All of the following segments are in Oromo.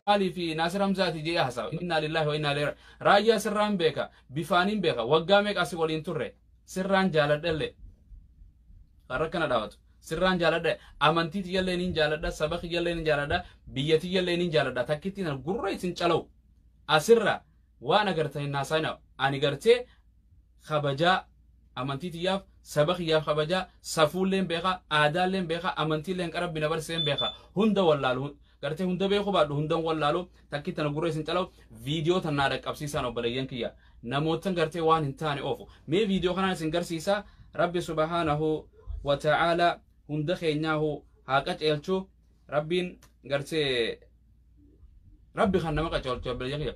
Kamaalii fi Naasir Hamzaati jee haasawa. Innaa lillaahi wa innaa ilaihi. Raayyaa sirraan beeka, bifaaniin beeka, waggaa meeqa asii waliin turre, sirraan jaaladhallee. Karra kana dhaabatu. Sirraan jaaladha, amantii tiyyallee niin jaaladha, saba kiyyallee niin jaaladha, biyya tiyyallee niin jaaladha. Takkitti gurra isin calawu. Asirra waan agartan hin haasa'ina. Ani gartee kabajaa amantii tiyyaaf, saba kiyyaaf kabajaa, safuulleen beeka, aadaalleen beeka, amantiilleen qarabbi na barseen beeka. Hunda wallaalu. Gartee hunda beeku baadhu hundan wallaalu. Takkitti tana gurra isin calawu. Viidiyoo tan naa dhaqqabsiisaan, obboleeyyan kiyya. Namootan gartee waan hin taane oofu. Mee viidiyoo kanaan isin garsiisa. Rabbi subhaanahu wa ta'aala hunda keenyaahu haa qaceelchu. Rabbiin gartee rabbi kan nama qaceelchu, obboleeyyan kiyya.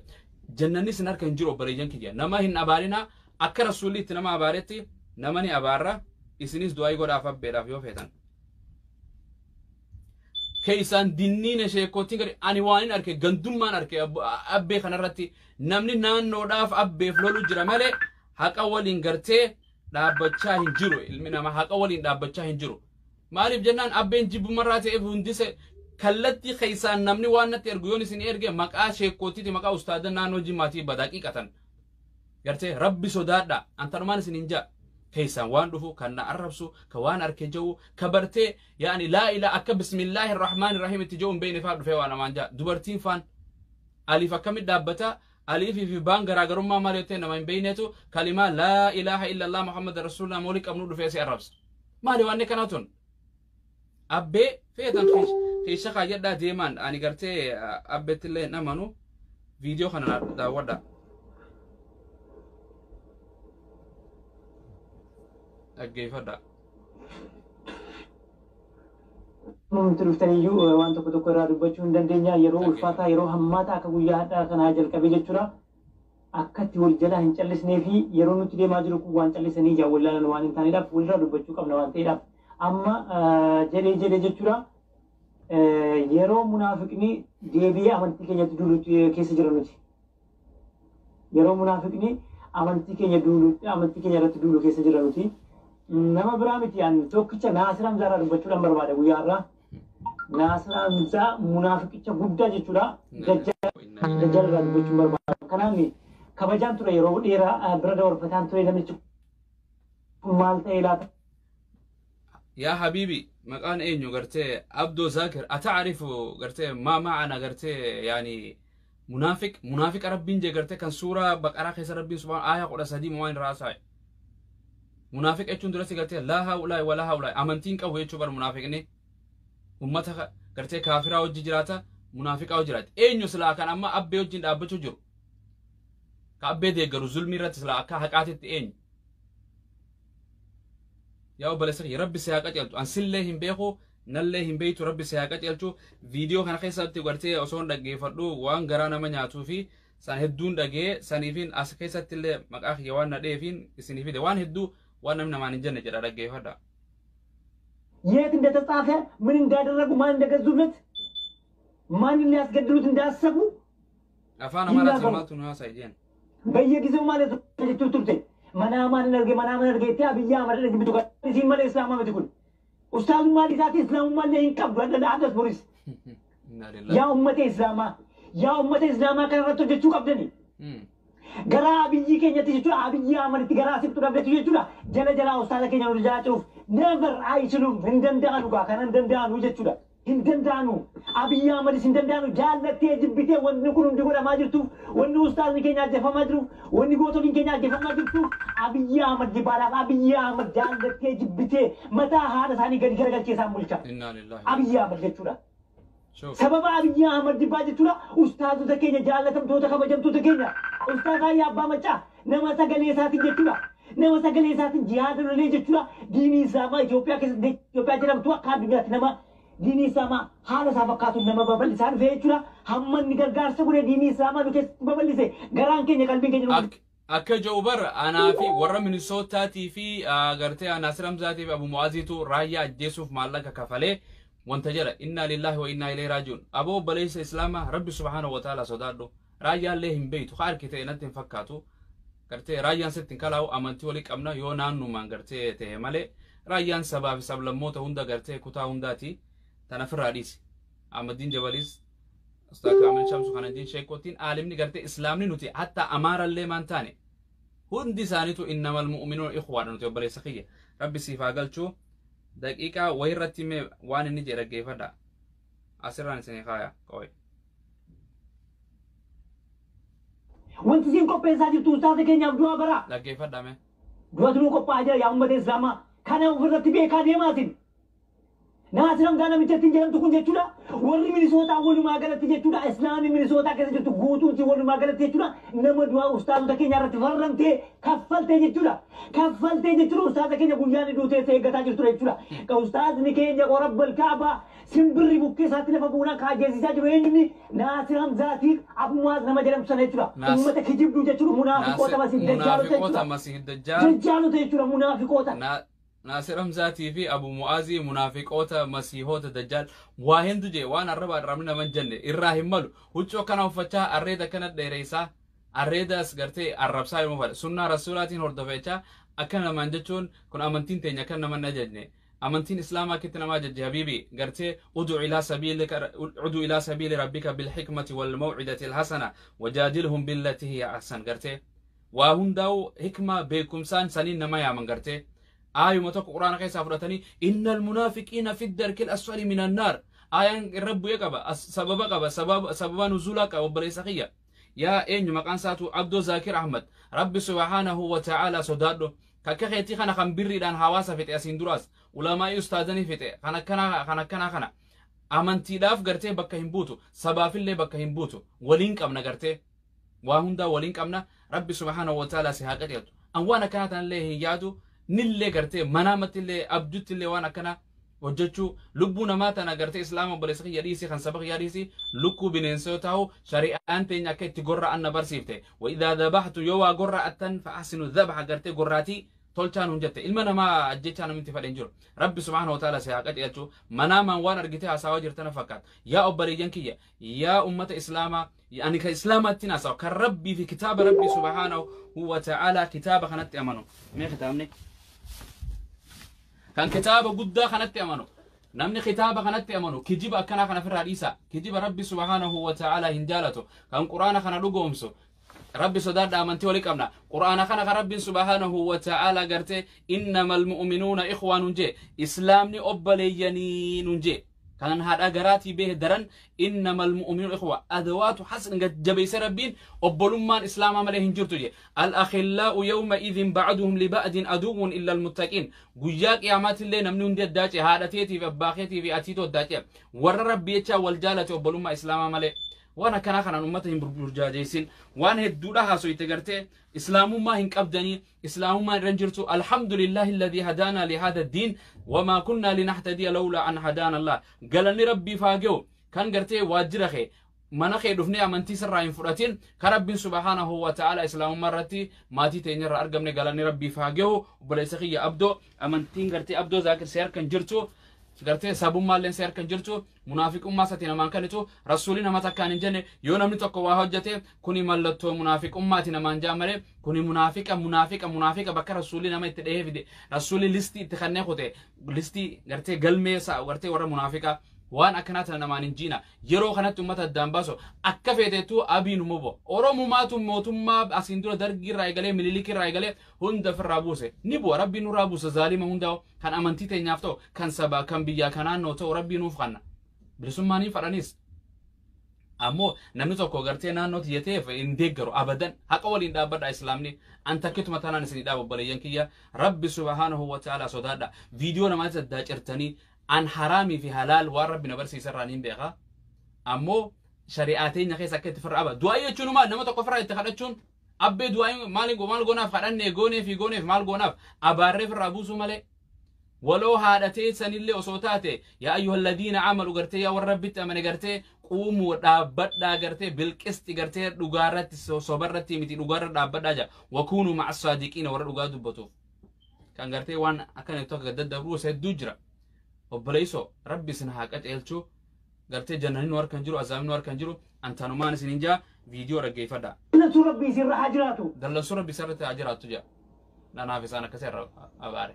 Jannanni isin harka hin jiru, obboleeyyan kiyya. Nama hin abaarina. Akka rasuulli itti nama abaaretti nama ni abaarra. Isinis du'aa godhaaf abbeedhaaf yoo feetan. Keessaan dinniina sheekootiin gadi ani waan hin arke, gandummaan arke. Abbee kanarratti namni naannoodhaaf abbeef lolu jira malee haqa waliin gartee dhaabbachaa hin jiru. Ilmi namaa haqa waliin dhaabbachaa hin jiru. Maaliif jennaan, abbeen jibbumarraa ta'eef hundise kallattii keessaan namni waan natti ergu yoon isin erge maqaa sheekootiiti, maqaa ustaada naannoo Jimmaatii badaqiiqatan. Gartee rabbi sodaadha, antanumaan isin hin jaa. Keessaan waan dhufu kan na arrabsu, ka waan arke jiru, ka bartee yaani laa ilaa akka bismillaahi rahmaani rahiim itti jiru hin beekne faa dhufee waa namaan jaa. Dubartiin faan aliif akkamit dhaabbata, aliifii fi baan garaagarummaa maal yoo ta'e nama hin beeknetu kalimaa laa ilaaha illallah Muhammad rasuulullah moolii qabnu dhufee si arrabsa. Maali waan kanaa tun? Abbee feetan keessa kaayyadhaa deemaan. Ani gartee abbeetti illee hin amanu. Viidiyoo kana daawwadha. Dhaggeeffadha. Nuti dhuftaniyyuu waan tokko tokko irraa dubbachuu hin dandeenya. Yeroo ulfaataa, yeroo hammaataa akka guyyaa hadhaa kanaa jalqabee jechuudha. Akka itti wal jalaa hin callisnee fi yeroo nuti deemaa jiru kun waan callisanii ijaan wal ilaalan waan hin taaneedhaaf walirraa dubbachuu qabna waan ta'eedhaaf. Amma jedhee jedhee jechuudha. Yeroo munaafiqni deebi'ee amantii keenyatti duulu keessa jira nuti. Yeroo munaafiqni amantii keenya duulu, amantii keenya irratti duulu keessa jira nuti. Nama biraa miti, an tokkicha Naasir Hamzaa irraa dubbachuudhaan barbaada guyyaa har'aa. Naasir Hamzaa munaafiqicha guddaa jechuudha. Dajjal irraa dubbachuun barbaada. Kanaaf kabajaan ture, yeroo dheeraa bira dabarfataan ture, namichi kun maal ta'ee laata? Yaa habiibi, maqaan eenyu gartee Abdoo Zaakir, ataarifu gartee maa maana gartee yaani munaafiq, munaafiqa rabbiin jee gartee kan suuraa Baqaraa keessa rabbiin subhaan aayaa 13 waan irraa haasa'e. Munaafiq jechuun duratti gartee laa haulaay walaa haulaay amantiin qabu jechuu bar. Munaafiqni ummata gartee kaafiraa wajji jiraata, munaafiqaa wajji jiraata. Eenyu silaa kan amma abbee wajjin dhaabbachuu jiru? Ka abbee deeggaru zulmii irratti silaa akka haqaatitti eenyu? Yaa obboleessa kiyya, rabbi si haa qaceelchu. An sillee hin beeku, nallee hin beektu, rabbi si haa qaceelchu. Viidiyoo kana keessatti gartee osoo hin dhaggeeffadhu waan garaa nama nyaatuu fi san hedduun dhagee saniifin as keessatti illee maqaa kiyya waan na dheefiin isinii fide. Waan hedduu waan namni namaan hin jenne jedha, dhaggeeffadha. የት እንደተጻፈ፣ ምን እንዳደረጉ፣ ማን እንደገዙለት፣ ማንን ሊያስገድሉት እንዳሰቡ Afaan Amaaraatiin maaltu nu haasa'i jeen. በየጊዜው ማለት ነው turte manaamaan arge, manaamaan arge itti Abiyyi Ahmad jibbitu isiin malee islaamaa miti kun. Ustaazummaan isaati islaamummaan hin qabdu addas boris. Yaa ummata islaamaa, yaa ummata islaamaa, kana irratti hojjechuu qabdani. Garaa Abiyyi keenyatti jechuudha, Abiyyi Ahmaditti garaa sibtu dhabdetu jechuudha. Jala jalaa ustaaza keenya nu jalaa ce'uuf never አይችሉም, hin danda'anu gaa kana hin danda'anu jechuudha. Hin danda'anu. Abiyyi Ahmadis hin danda'anu. Jaallattee jibbitee wanni kun hundi godhamaa jirtuuf, wanni ustaazni keenya ajjeefamaa jiruuf, wanni gootoliin keenya ajjeefamaa jirtuuf Abiyyi Ahmad jibbaadhaaf. Abiyyi Ahmad jaallattee jibbitee mataa haadha isaanii gadi garagalchee isaan bulcha. Innaa lillahi. Abiyyi Ahmad jechuudha. Shuf. Sababa Abiyyi Ahmad jibbaa jechuudha. Ustaazota keenya jaallatamtoota, kabajamtoota keenya. Ustaaz Ayyaa Abbaa Maccaa nama sagalee isaatiin jechuudha. Nama sagalee isaatiin jihaada lolee jechuudha. Diinii Islaamaa Itoophiyaa keessatti, Itoophiyaa jedhamtu akka addunyaatti nama diinii Islaamaa haala isaa fakkaatuun nama babal'isaa dhufe jechuudha. Hamma inni gargaarsa godhe diinii Islaamaa nu keessatti babal'ise, garaan keenya, qalbiin keenya nu Akka jedhu bar anaa fi warra Minisootaatii fi gartee Naasir Hamzaatii fi Abu Mu'aaziitu raayyaa ajjeesuuf maallaqa kafalee wanta jedha. Innaa lillaahi wa innaa ilayhi raaji'uun. Aboo obboleessa islaamaa, rabbi subhaanahu wa ta'ala sodaadhu. Raayyaallee hin beeytu, ka argite natti hin fakkaatu. Gartee raayyaan sitti hin kalaa'u. Amantii walii qabna yoo naannumaan gartee ta'e malee raayyaan sabaa fi sablammoota hunda gartee kutaa hundaati. Tan ofirraa dhiisi. Ahmadiin Jabaliis Ustaaz Kaamil Shamsu kana diin sheekotiin aalimni gartee islaamni nuti hatta amaarallee maan taane hundi isaaniitu innamal mu'minuuna ikhwaadha nuti obboleessa kiyya. Rabbi siif haa galchuu. Daqiiqaa wayirratti mee waan inni jedhe dhaggeeffadha. Asirraan isinii kaaya qoy. Wanti isin qopheessaa jirtu ustaaza keenyaaf du'aa bara. Dhaggeeffadha mee. Du'atu nuu qophaa'aa jira yaa uummata Islaamaa. Kana ofirratti beekaa deemaatiin. Naasir Hamzaa namicha ittiin jedhamtu kun jechuudha. Warri Minisootaa walumaa galatti jechuudha. Islaamii Minisootaa keessa jirtu guutuun walumaa galatti jechuudha. Nama du'aa ustaazota keenya irratti farramtee kaffaltee jechuudha. Kaffaltee jechuudha ustaaza keenya guyyaan duutee eeggataa jirtudha jechuudha. Ustaazni keenya qorabbal kaabaa simbirri bukkee isaatti lafa buunaa kaajeessisaa jiru eenyunni Naasir Hamzaatiif Abumaaz nama jedhamtu sana jechuudha. Uummata kijibduu jechuudha. Munaafiqoota Masiih Dajjaalota jechuudha. Masiih Dajjaal. Dajjaalota jechuudha munaafiqoota. Naasir Hamzaatii fi Abu Mu'aazii munaafiqoota masiihoota Dajjaal waa hendu jee waan arraba arrabni naman jenne irraa hin malu. Huccuu akkana uffachaa arreeda akkana dheereessaa arreedas gartee arrabsaa yommuu fadha sunnaa rasuulaatiin hordofechaa akka namaan jechuun kun amantiin teenya akka naman ajajne. Amantiin islaamaa akkitti nama ajajje habiibi gartee ud'u ilaa sabiili rabbika bilhikmati wal maw'idati alhasana wajaadilhum billati hiya ahsan gartee waa hundaa'u hikma beekumsaan saniin nama yaaman gartee. Aayuma tokko quraana keessaa fudhatanii innal munaafiqiina fi darkil asfali minan naar aayaan irra bu'ee qaba sababa qaba sababa nuzuulaa qaba obboleessa kiyya yaa eenyu maqaan isaatu Abdoo Zaakir Ahmad rabbi subhaanahu wa ta'aalaa sodaadhu kakka keetii kana kan birriidhaan hawaasa fixe asiin duraas ulamaa'ii ustaazanii fixe kan akkanaa kana amantiidhaaf gartee bakka hin buutu sabaafillee bakka hin buutu waliin qabna gartee waa hundaa waliin qabna rabbi subhaanahu wa ta'aalaa si haa qajeelchu an waan akkanaa tanallee hin yaadu nillee gartee manaamatti abjutti waan akkana hojjechuu lubbuu namaa tana gartee islaama obboleessa kiyya dhiisii kan saba kiyya dhiisii lukkuu bineensoo ta'u shari'aan teenya akka itti gorra'an na barsiifte wa idaa dhabaxtu yoo waa gorra'attan fa'ahsinu dhabxa gartee gorraatii tolchaan hun jette ilma namaa ajjechaa namatti fadheen jiru rabbi subhaanahu wa ta'ala si haa qajeelchu manaamaan waan argite haasawaa jirtana fakkaata yaa obboleeyyan kiyya yaa ummata islaamaa ani ka islaamaatti haasawa kan rabbii fi kitaaba rabbii subhaanahu wa ta'ala kitaaba kanatti amanu mee kitaabni kan kitaaba guddaa kanatti amanu namni kitaaba kanatti amanu kijiba akkanaa kana ofirraa dhiisa kijiba rabbi subhaanahu wa ta'ala hin jaalatu kan quraana kana dhugoomsu rabbi sodaadha amantii walii qabna quraana kana kan rabbiin subhaanahu wa ta'ala gartee innamal mu'minuuna ikhwaanun jee islaamni obboleeyyanii nun jee kan haadha garaatii behe daran innamal mu'minuuna ikhwa adawaatu hasan jabeeyse rabbiin obbolummaan islaamaa malee hin jirtu jee al akhillaa'u yawma idhin ba'duhum liba'din aduwwun illa almuttaqiin guyyaa qiyaamaatillee namni hundi addaace haadha teetii fi abbaa keetii fi atiitu addaace warra rabbi jechaa wal jaalate obbolummaa islaamaa malee waan akkanaa kanaan ummata hin burjaajeessin waan hedduudha haasoyte gartee islaamummaa hin qabdanii islaamummaan irra hin jirtu alhamdulillahi alladhii hadaanaa lihaadha diin wamaa kunnaa linahtadiya lawlaa an hadaana allah galanni rabbiif haa ge'u kan gartee waajjira kee mana kee dhufnee amantii sirraa hin fudhatin ka rabbiin subhaanahu wa ta'ala islaamummaa irratti maatii teenya irraa argamne galanni rabbiif haa ge'u obboleessa kiyya abdoo amantiin gartee Abdoo Zaakir si harkan jirtu gartee sabummaalleen si harkan jirtu munaafiqummaa isaatiin namaan kennitu rasuulli nama takkaan hin jenne yoo namni tokko waa hojjete kuni mallattoo munaafiqummaati namaan jaa malee kuni munaafiqa munaafiqa munaafiqa bakka rasuulli nama itti dhahee fide rasuulli listii itti kannee kute listii gartee galmee gartee warra munaafiqaa waan akkanaa tana namaan hin jiina yeroo kanatti uummata addaan baasu akka feetettuu abiin mobo oromumaatu mootummaa asiin dura dargii irraa eegalee mililikii irraa eegalee hunda ofirraa buuse ni bu'a rabbiin nurraa buusa zaalima hundaa kan amantii teenyaaf ta'u kan sabaa kan biyyaa kan naannoo ta'u rabbii nuuf kanna bilisummaan hin fadhanis ammoo namni tokko gartee naannoo tiyyateef hin deeggaru abadan haqa waliin dhaabbadha islaamni an takkituma tanaan isinii dhaaba obboleeyyan kiyya rabbi subhaanahu wa ta'ala sodaadha viidiyoo namaatti addaa cirtanii an haraamii fi halaal waan rabbi na barsiisa irraa niin beeka ammoo shari'aa teenya keessa akka itti firra aba du'aa jechuun maal nama tokko firraa itti kadhachuun abbee du'aa maal maal goonaaf kadhanne goonee fi gooneef maal goonaaf abaarree firraa buusuu malee waloo haadhatee sanillee osoo taate yaa ayyuhalladiina amalu gartee yaa warra rabbitti amane gartee quumuu dhaabbadhaa gartee bilqisti gartee dhugaarratti sobarratti miti dhugaarra dhaabbadhaa jira wakuunuu ma'a saadiqiina warra dhugaa dubbatuuf kan gartee waan akkana tokko daddabruus hedduu jira obboleessoo rabbi isin haa qajeelchu gartee jannanni nu harkan jiru azaabni nu harkan jiru antanumaan isin hin jaa viidiyoo dhaggeeffadha. Dallansuu rabbi isinirra haa jiraatu. Dallansuu rabbi isarratti haa jiraattu jaa. Nanaaf isaan akkasii irra abaare.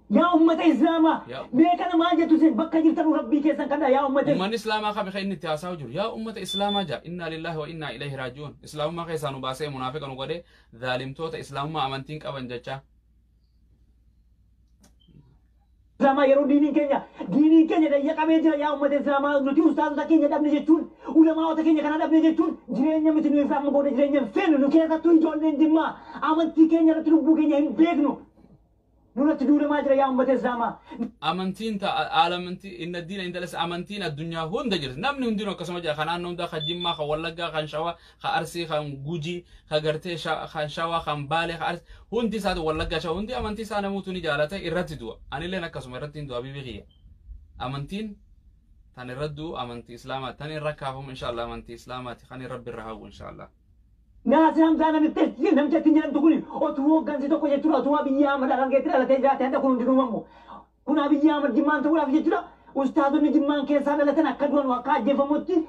Yaa ummata Islaamaa, mee kana maal jettu isin bakka jirtan Rabbii keessan kadhaa yaa ummata Ummanni Islaamaa kami kan inni itti haasa'u jiru? Yaa ummata Islaamaa jaa. Innaa lillaahi wa innaa ilayhi raaji'uun. Islaamummaa keessaa nu baasee munaafiqa nu godhee zaalimtoota Islaamummaa amantiin qaban jecha. Islaamaa yeroo diiniin keenya dayyaqamee jira. Yaa ummata Islaamaa, nuti ustaazota keenya dhabne jechuun, ulamaa'ota keenya kana dhabne jechuun jireenya miti nuyi. Amma booda jireenya hin feenu. Nu keessattuu ijoolleen Jimmaa amantii keenya irratti lubbuu keenya hin beeknu. Nurratti duulamaa jira, yaa ummata Islaamaa. Amantiin ta amantii inna diina inda amantiin addunyaa hunda jirti. Namni hundinuu akkasuma jira. Kan naannoo hundaa, kan Jimmaa, kan Wallaggaa, kan Shawaa, kan Arsii, kan Gujii, kan gartee kan Shawaa, kan Baalee, kan Arsii, hundi isaati Wallaggaa, Shawaa, hundi amantii isaa namuutu ni jaalata, irratti du'a. Anilleen akkasuma irratti hin du'a bibi kiyya. Amantiin tan irra du'u amantii Islaamaa, tan irra kaafamu inshallah amantii Islaamaati, kan Rabbi irra hawwu inshallah. Naasir Hamzaa namicha ittiin jedhamtu kun otuu hooggansi tokko jechuudha, otuu Abiyyi Ahmad Harargeetti dhalatee jiraate hadha kun hundinuu uumamu. Kun Abiyyi Ahmad Jimmaan ta'uudhaaf jechuudha. Ustaazonni Jimmaan keessaa dhalatan akka du'an, akka ajjeefamutti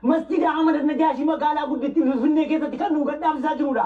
Masjida Ahmad Najaashii magaalaa gudditti Finfinnee keessatti kan nu gadhaabsisaa jirudha.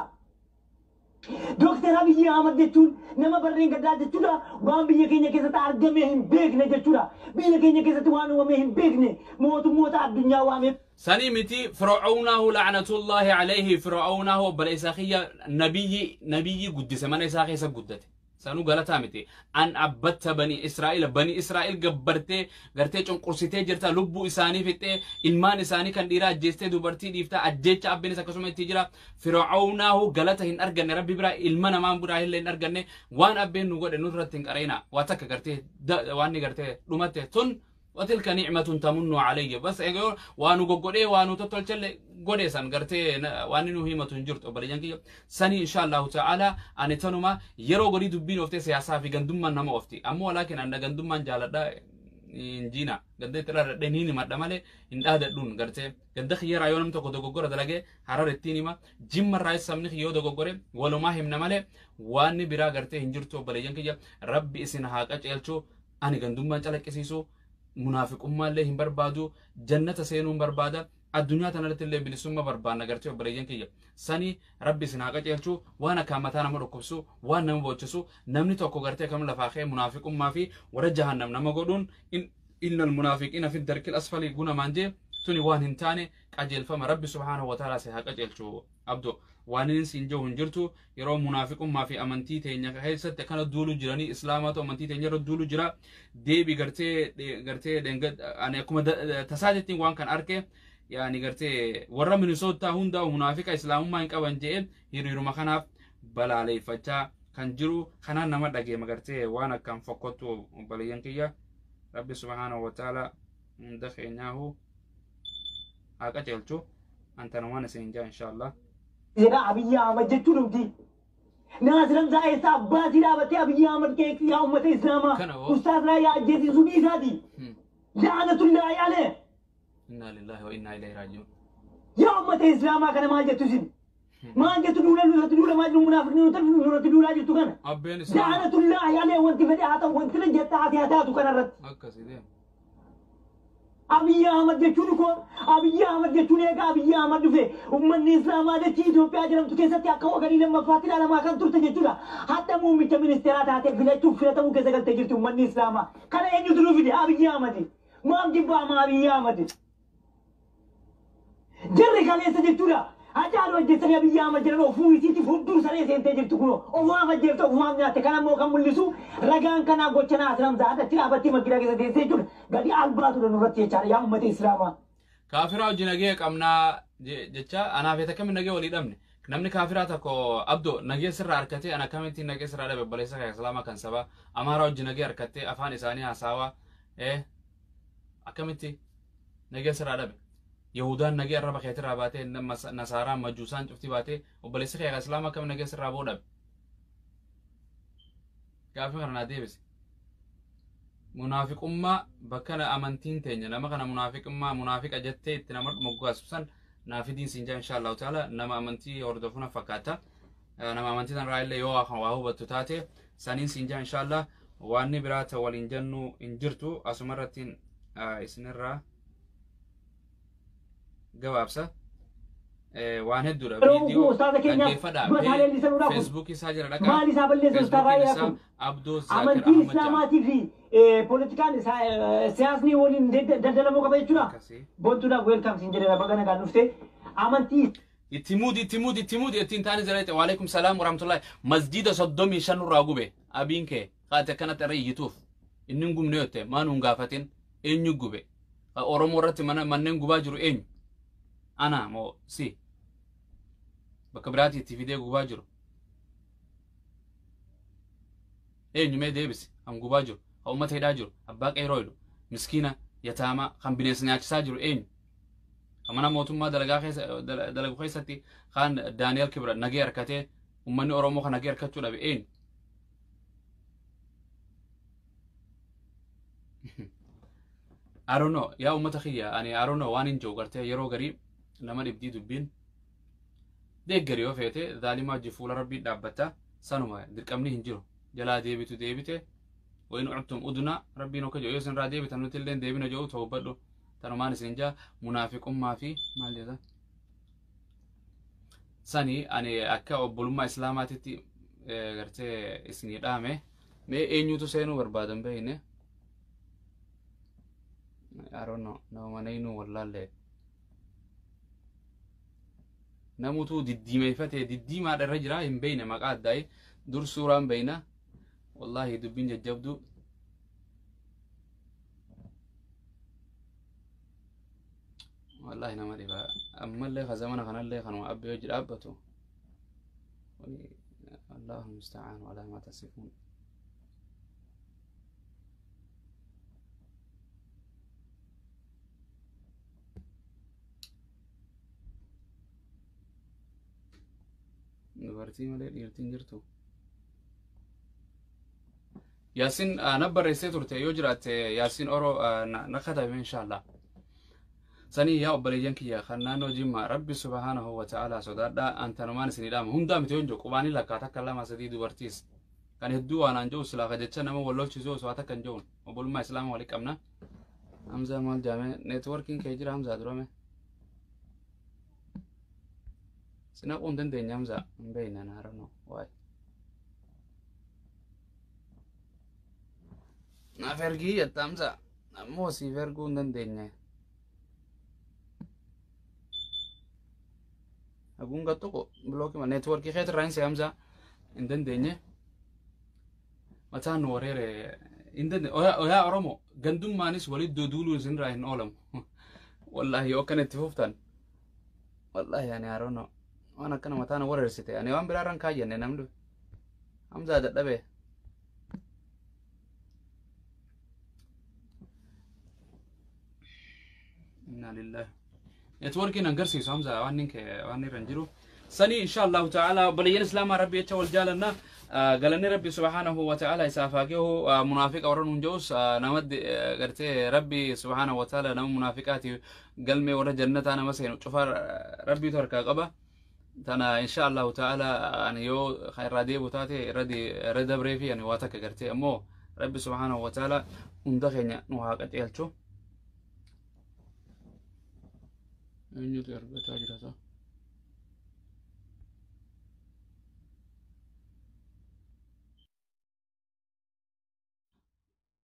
Dooktar Abiyyi Ahmad jechuun nama barreen gaddaa jechuudha. Waan biyya keenya keessatti argamee hin beekne jechuudha. Biyya keenya keessatti waan uumamee hin beekne mootummoota addunyaa waamee Sanii miti, Fir'aawnaahu la'natullaahi alayhi, Fir'aawnaahu obboleessa kiyya nabiyyi guddise, mana isaa keessa guddate. Sanuu galataa miti. An abbatta bani Israa'el, bani Israa'el gabbartee gartee cunqursitee jirta, lubbuu isaanii fixxee, ilmaan isaanii kan dhiiraa ajjeestee dubartii dhiiftaa, ajjeecha abbiinis akkasuma itti jira. Fir'aawnaahu galata hin arganne Rabbi biraa, ilma namaa biraa illee hin arganne. Waan abbeen nu godhe nurratti hin qareena. Waa takka gartee waan ni gartee dhumatte tun. وتلك نعمة تمن علي بس وانو غوغودي وانو تتولچل غودي سان غرتي وان نو هيمة جرت obboleeyyan kiyya. Sanii insha Allahu ta'ala ani tanuma yeroo godii dubbiin oftee siyaasaa fi gandummaan nama ofti ammoo, walaakin anna gandummaan jaaladha injiina ganda itti dhaladhe niin himadha malee hin dhaadadhuun. Gartee ganda kiyyaraa yoo namni tokko dogoggora dalagee Harar ittiin hima, Jimma irraa sabni kiyyoo dogoggore walumaa himna malee waan biraa gartee hin jirtu. Obboleeyyan kiyya, Rabbi isin haa qaceelchu. Ani gandummaan calaqqisiisu, munaafiqummaallee hin barbaadu, jannata seenuu hin barbaada, addunyaa tanarratti illee bilisummaa barbaanna. Gartee obboleeyyan kiyya, sanii Rabbi isin haa qaceelchu. Waan akkaan mataa nama dhukkubsu, waan nama boochisu, namni tokko gartee kam lafaa ka'e munaafiqummaa fi warra jahannam nama godhuun, إن المنافقين في الدرك الأسفل guna maan jee, tuni waan hin taane. Qajeelfama Rabbi subhaanahu wa ta'ala si haa qajeelchu. Abdo, waan inni siin jiru hin jirtu. Yeroo munaafiqummaa fi amantii teenya keessatti akkana duulu jiranii, Islaamaatu amantii teenya irra duulu jira. Deebi gartee ani akkuma tasaa jettiin waan kan arke, yaani gartee warra Minisootaa hundaa munaafiqa Islaamummaa hin qaban jedhee hiriiruma kanaaf balaaleeffachaa kan jiru kanaan nama dhageema. Gartee waan akkaan fokkottu, obboleeyyan kiyya, Rabbi subhaanahu wa ta'ala hunda keenyaahu haa qajeelchu. Antanumaan isin jaa insha Allah. Jedha Abiyyi Ahmad jechuun dhumti. Naasir Hamzaa eessa abbaatii dhaabattee Abiyyi Ahmad keeksi, yaa ummata Islaamaa? Kana hoo. Ustaaz Raayyaa ajjeesisuu dhiisaati. La'anatullaahi alee. Innaa lillaahi wa innaa ilayhi raaji'uun. Yaa ummata Islaamaa, kana maal jettu isin? Maal jettu duula nurratti duulamaa jiru, munaafiqni nurratti duulaa jirtu kana? Abbeen Islaamaa. La'anatullaahi alee, wanti fedhe haa ta'u, wanti jetta haa taatu kanarratti. Akkasii deema. Abiyyi Ahmad jechuun koo, Abiyyi Ahmad jechuun eega Abiyyi Ahmad dhufe ummanni Islaamaa dachii Itoophiyaa jedhamtu keessatti akka waganii lammaffaatti ilaalamaa kan turte jechuudha. Hadda muummicha ministeeraa taatee filachuuf filatamuu keessa galtee jirti ummanni Islaamaa. Kana eenyutu nu fide? Abiyyi Ahmad. Maaf jibbaama Abiyyi Ahmad? Jarri kaleessa jechuudha. Hacaaluu ajjeessanii Abiyyi Ahmad jedhan ofuu isiitiif hudduu saree seentee jirti kunoo. Ofumaaf ajjeefte, ofumaaf nyaatte. Kana immoo kan mul'isu ragaan kanaa gocha Naasir Hamzaa achi dhaabattee makiinaa keessa teessee jechuudha. Gadi albaatudha nurratti jechaadha, yaa uummata Islaamaa. Kaafiraa hojii nagee qabnaa jecha anaaf akkamiin nagee walii dhabne? Namni kaafiraa tokko, abdo, nagee sirraa harkatee, ana akkamittiin nagee sirraa dhabe? Obboleessa kan Islaamaa kan sabaa Amaaraa hojii nagee harkattee afaan isaanii hasaawaa akkamitti nagee sirraa dhabe? Yahudaan nagee arraba keetirraa baatee, Nasaaraan, Majuusaan cufti baatee, obboleessi kee kan Islaamaa akkamiin nagee sirraa boo dhabe? Gaafii kana naa deebise. Munaafiqummaa bakka amantiin teenya nama kana munaafiqummaa munaafiqa jettee itti nama moggaasu san naa fidiin siin jaa insha Allahu ta'ala. Nama amantii hordofu na fakkaata. Nama amantii tanarraa illee yoo waa hubattu taate saniin siin jaa insha Allah. Waan biraa ta waliin jennu hin jirtu, asuma irrattiin isinirraa gabaabsa. Waan hedduudha. Yeroo Viidiyoo ustaaza keenyaaf dhaggeeffadhaa. dura isaa leellisanuudhaaf kun Feesbuukii isaa jira dhaqaa. maal isaa balleessa ustaaz Feesbuukiin Raayyaa isaa kun? Abdoo Zaakir Amantiin Ahmad jedhama. Islaamaatii fi poolitikaan siyaasni waliin daldalamuu qaba jechuudha. Akkasii. Bontuudhaaf welcome siin jedheera, baga nagaan dhufte. Amantii Itti muudi, itti muudi, itti muudi, ittiin taane jira jecha. Waalaikum salaam warahmatullahi. Masjiida 35 nurraa gube abiin kee kaate akkanatti irra iyyituuf inni hin gubne yotte maa nuun gaafatin? Eenyu gube? Ka Oromoo irratti mana manneen gubaa jiru eenyu? Ana moo si bakka biraatii itti fidee gubaa jiru eenyu? Mee deebisi. Kan gubaa jiru, kan uummata hidhaa jiru, abbaa qeeroo hidhu, miskiina yataamaa kan bineensa nyaachisaa jiru eenyu? Kan mana mootummaa dalagaa keessa dalagu keessatti kan Daani'el Kibra nagee harkatee uummanni Oromoo kan nagee harkachuu dhabe eenyu? I don't know, yaa uummata kiyya, ani I don't know waan hin jiru. Gartee yeroo garii nama dhibdii dubbiin. Deeggari yoo feete zaalimaa hojii fuula rabbii dhaabbatta, sanuma dirqamni hin jiru. Jalaa deebitu deebite, wayin uctum uduna rabbiin akka jedhu, yoo isin irraa deebitan nuti illee deebina jedhu ta'ubbadhu. Tanumaan isin jaa munaafiqummaa fi maal jedha sani ani akka obbolummaa islaamaatitti gartee isinii dhaame. Mee eenyutu seenuu barbaadan beeyne? I don't know, nama manayinuu wallaallee namutu diddiimeeffatee diddiimaadha irra jira hin beeyne. Maqaa addaayi dur suuraan beeyna. Wallaahi dubbiin jajjabdu. Wallaahi nama dhiba. Ammallee ka zamana kanallee kanuma abbee hojii dhaabbatu. Allahu musta'aan walaa maa tasifuun. Dubartii malee dhiirtiin jirtu. Yaasin na barreessee turte yoo jiraatte, Yaasin Oro na katabe inshallah. Sanii yaa obboleeyyan kiyya kan naannoo Jimmaa, Rabbi subhaanahu wa ta'ala sodaadhaa. Antanumaan isinii dhaama. Hundaa miti yoo jiru qubaanii lakkaa takka, lama, sadii, dubartiis. Kan hedduu waan aan jiru silaa ka jecha nama wal lolchisu osoo takka hin jiruun obbolummaa islaamaa walii qabna. Hamzaa maal jaame? Neetworkiin kee jira Hamzaa durame. Sinaquu hin dandeenya Hamzaa, hin beekna naarano waay. Naaf ergii jetta Hamzaa, ammoo siif erguu hin dandeenye. Haguun gattuqu bilookii neetworkii keetirraa hin see Hamzaa, hin dandeenye. Mataan nu wareere hin dandeenye. Oyaa Oromoo, gandummaanis walitti duuluun isinirraa hin oolamu. Wallaahi yoo akkana itti fuftan. Wallaahi ani harono waan akkana mataan wareersite, ani waan biraarran kaayyanne namni Hamzaa dadhabee. Inna lillahi. Networkiin agarsiisu Hamza waan inni waan irra hin jiru. Sani insha Allahu ta'ala obboleeyyan islaamaa rabbi jecha wal jaalanna. Galanni rabbi subhaanahu wa ta'ala isaaf haa gahu. Munaafiqa warra nuun jedhus nama gartee rabbi subhaanahu wa ta'ala nama munaafiqaati galmee warra jannataa nama seenu cufa rabbiitu harkaa qaba. Tana insha Allahu ta'ala ani yoo irraa deebu taate irra dabree fi ani waa takka gartee ammoo rabbi subhaanahu wa ta'ala hunda keenya nu haa qajeelchu. Eenyutu ergataa jira?